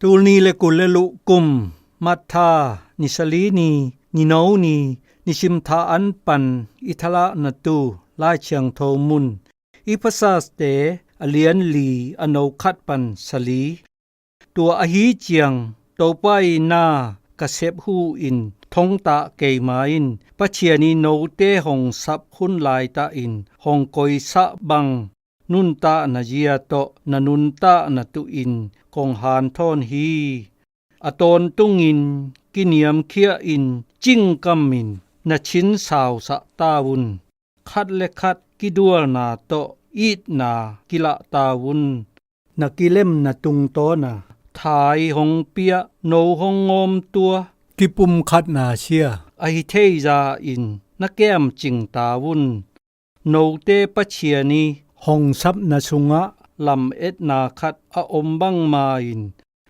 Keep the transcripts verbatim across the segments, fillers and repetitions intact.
Tul ni le kul le luh kum, Matha, ni sali ni, ni no ni, ni sim tha an pan i thalahna tu Lai Thiangtho mun, Ephesus te a lian li a no khat pan sali. Tua ahi ciang Topa i na ka sep hu in thongtah keima in Pathian i note hong sap hun laitah in hong koisah bang nuntahna zia tawh na nuntahna tuh in kong hanthawn hi. A tawntungin kiniamkhiah in cingkam in na chin sausah ta un. Khat le khat kidualna tawh itna kilah ta un. Na kilemna tungtawn a tha i hong piah no hong ngawmtua kipumkhatna sia a hi thei za in na kiamcing ta un. Note Pathian i hong sapna sungah lametna khat a om bangma in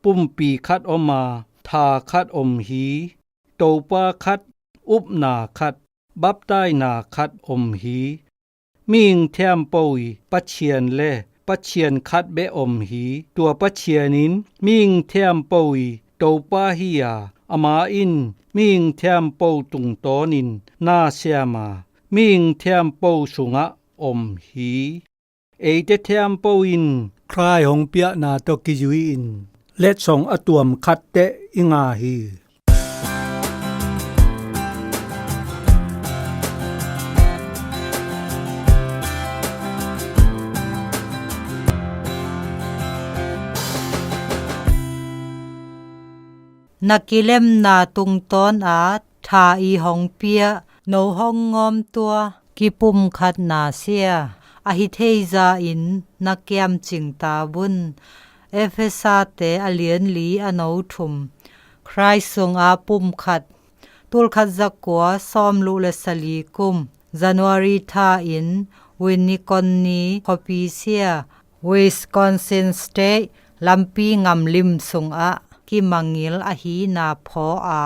pumpi khat om a, tha khat om hi. Topa khat, upna khat, baptaina khat om hi. Mihing thiampo i Pathian le Pathian khat beh om hi. Tua Pathian in mihing thiampo i Topa hi a, ama in mihing thiampo tungtawnin na siam a, mihing thiampo sungah om hi. Eite thiampo in Khrih hong piahna tawh kizui in letsong a tuam khat teh i ngah hi. Na kilemna tungtawn a tha i hong piah no hong ngawmtua kipumkhatna sia a hi thei za in na kiamcing ta un. Ephesus te a lian li a no thum. Khrih sungah pumkhat. Tul khat za kua sawm luh le sali kum January tha in Winneconne khuapi sia, Wisconsin State lampi ngamlim sungah kimangil ahina phaw a,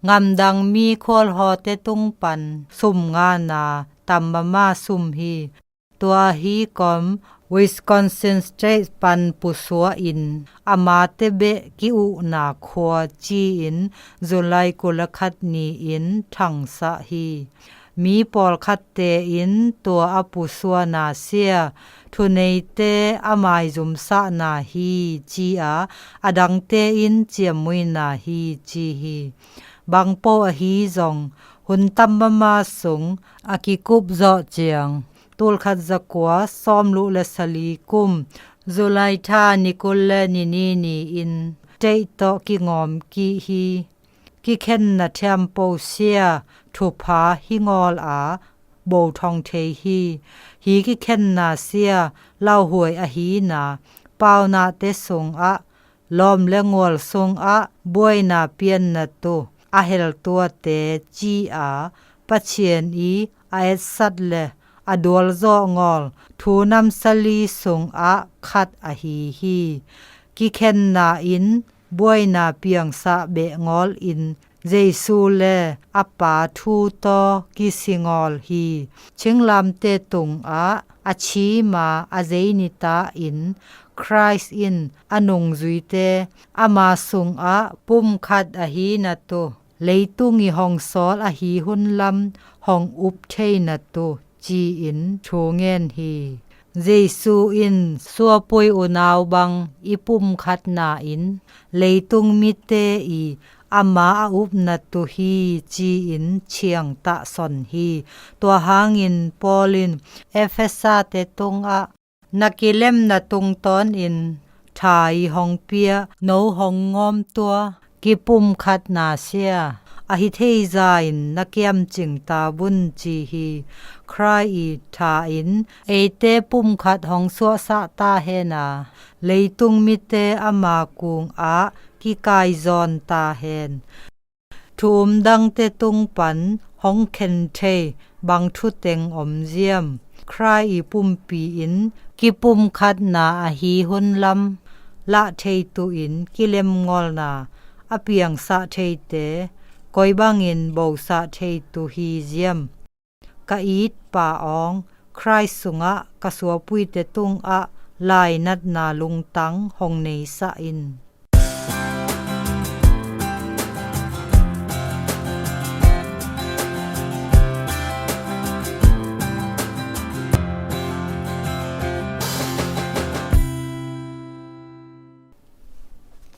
ngamdang mi khualhawte tung pan sum ngana tam mama sum hi. Tua hi kom Wisconsin State pan pusuah in amate beh ki-uhna khua ci-in July kul le khat ni-in thangsah hi. Mi pawlkhatte in tua a pusuahna sia thuneite a maizumsahna hi ci-a, a dangte in ciammuina hi ci hi. Bangpo ahi zong hun tam mama sung a kikup zawh ciang tul khat za kua sawm luh le sali kum July tha ni kul le ni ni ni-in teih tawh kingawm kih hi. Kikhenna thiampo sia thupha hi ngawl a bo thong thei hi. Hi kikhenna sia lauhuai ahina paunate sungah lawm le ngual sungah buaina pianna tu a heltuate ci-a Pathian i a etsat le a dualzawh ngawl thu namsali sungah khat ahi hi. Kikhenna in buaina piangsah beh ngawl in Jesu le a Pa thu tawh kisi ngawl hi. Thinglamte tungah a thima a zei nita in Khrih in a nungzuite ama sungah pumkhat ahina tu leitung i hong sawl ahi hun lam hong up theina tu ci-in thu ngen hi. Jesu in suapui unau bang i pumkhatna in leitung mite i ama a upna tu hi ci-in thiangtahsawn hi. Tua hangin Paul in Ephesus te tungah na kilemna tungtawnin tha i hong piah no hong ngawmtua kipumkhatna sia a hi thei za in na kiamcing ta un ci hi. Khrih i tha in eite pumkhat hong suahsah ta hen a, leitung mite ama kungah kikaizawn ta hen. Thu um dangte tung pan hong khen thei bang thuteng om ziam? Khrih i pumpi in kipumkhatna ahi hun lam lah thei tu in kilemngolna a piangsah theite koi bangin bosah thei tu hi ziam? Ka it Pa awng, Khrih sungah ka suapuite tungah lainatna lungtang hong neisah in.